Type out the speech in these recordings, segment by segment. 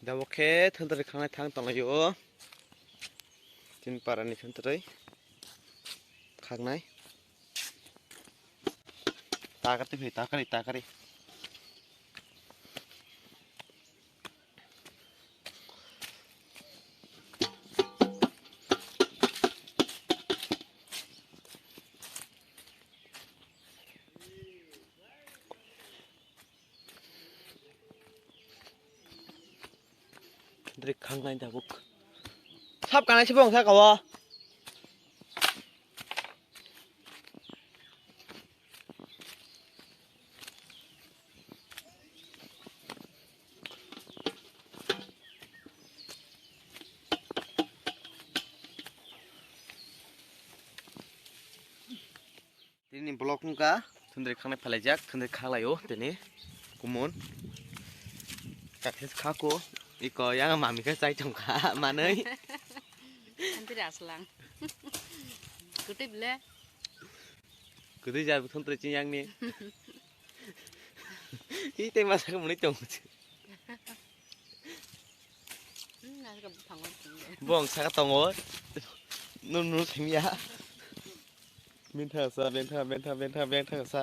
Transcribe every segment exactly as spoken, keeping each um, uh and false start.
Dabo khe thantwrwi khangnai thang tonglaio. Tin parani thantwrwi khangnai. Takari phai, takari, takari. Drik khangnai tabuk. Sap kanai se bong saka o. Tini vlog wngkha thundri khaknai phalaijak, thundri khaklaio tini kumun. Kathis khako iko yang mami khe chai tongkha manwi. Thundri aslang. Kutip le. Kutip jar thundri chiyang ni. Ite masa khe muni tong. Hmm, nasi ka buphango. Bong saka tongo. Nun nun simya. Mintha sa, mintha, mintha, mintha, mintha sa.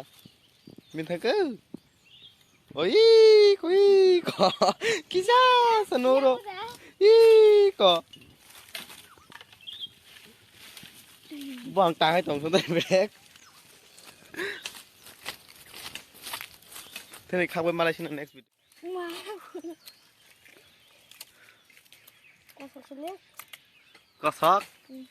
Mintha ke. Oi, kui, ko. Kisa sanoro. Iko. Bong tangai tong sundai brek. Tini khakbai malai sina next video. Wow. Kosok sini. Kosok. Hmm.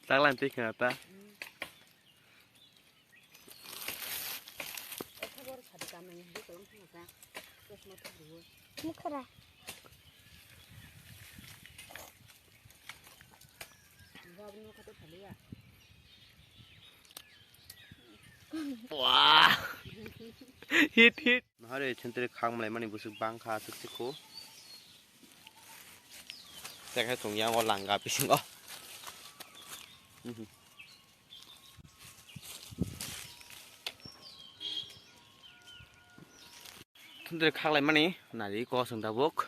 Taklan twi khna ta. Mukhara. Wah. Hit, hit. Nahari chentri khang malai mani busuk bangkha aswk sikho. Tekhe chwng yang o langa bisingo. Mhm. Thundri khaklai mani nari ko chwng tabuk.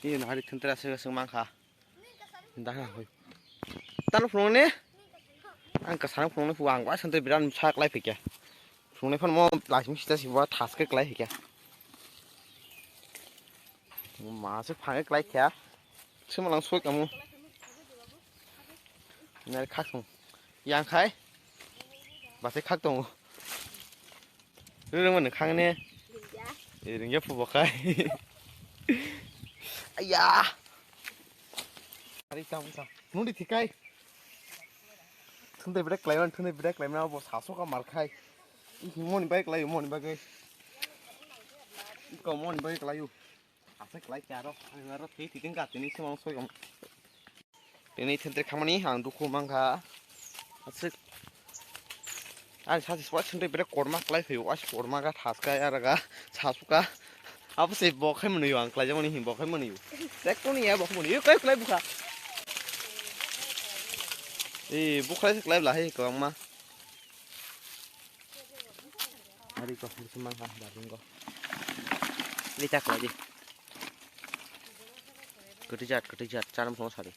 Ini nari thundri aswk aswk mankha. Dana hoi. Tano phunukni? Ang kasano phunukni phu ang wa sante biran sak lai phikya. Phunukni phano mo laising sita siwa thaske klai phikya. Ma se phange klai kya. Semalang soi kamu. Nari khak song. Yang khai. Ba se khak tongo. Rwrwng mani khang ne. Ringya. Eh, ringya phubo khai. Aya. Ari tam sa. Nudi thikai. Thunde bidai klaiman, thunde bidai klaiman abo saso ka mar khai. Moni bai klai, moni bai. Ko moni bai klai. Asa klai karo. Ani aro thi thi ting ka tini semang soi kam. Tini thentri khamani ang dukhu mangkha. Aswk. Ani sasi swa sentri bere korma klai phaio, as korma ga thas ka yara ga sasu ka. Abo se bo khai mwnwi ang klai jamani hi bo khai mwnwi. Tek toni ya bo khai mwnwi. Yo kai klai bukha. Eh, bukha se klai bla hai kwbangma. Ari ko hursi mangkha da bingo. Ni ta klai di. Kwtwi jat, kwtwi jat, chanam song sari.